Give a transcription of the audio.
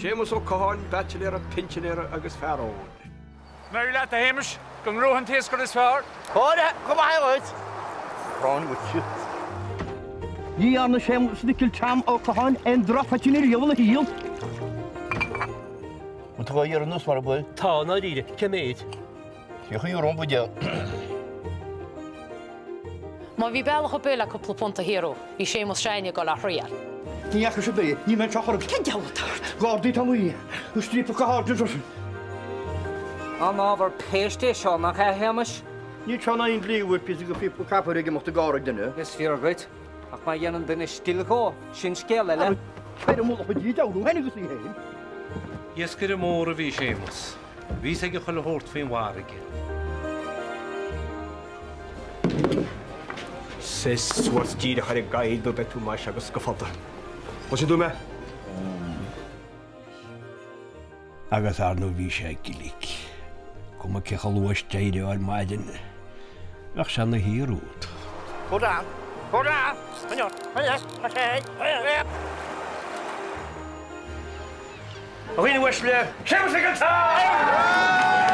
Séamus Ó Catháin, baitsiléara, pinsinéara agus fear óil. Go n-éirí leat, a Shéamais, go ngnóthaí an t-iascaire is fearr. Córa, go maith dhuit. Ráin dhuit. Ní dhearna Séamus Mhicil Tom Ó Catháin aon drochphaitinn riamh ina shaol. Bhfuil tú á iarraidh anuas mar a bhfuil? Tá, i ndáiríre. Cé mhéid? €30 an buidéal. Má bhí bealach ar bith le cúpla punt a shaothrú, bhí Séamus s'againne ag dul á thriail. Ní fhaca sibh é, níl mé anseo chor ar bith. Cén diabhal atá ort? Gardaí tá mé, ag striapach go hard anseo. An-ábhar péiste é seo, nach ea, a Shéamais? Níl seo in aghaidh an dlí a bhfuil píosa de phíopa capaire ag imeacht i gcarr ag duine. Is fíor dhuit. Ach má dhéanann duine stil dhó, sin scéal eile. Ar an mullach a dtí deabhadh féin agus í féin. Iascaire mór a bhí i Séamus. Bhí fhios aige chuile shórt faoin bhfarraige. Seas suas díreach ar an gcathaoir nó beidh tú maise agus go fada. Cloiseann tú mé? Agus ar ndóigh bhí sé glic. Cuma cé chomh luath is d'éireofá ar maidin, bheadh sé ina shuí romhat. Hurrah! Hurrah! Hurrah! A dhaoine uaisle, Séamus Mhicil Tom!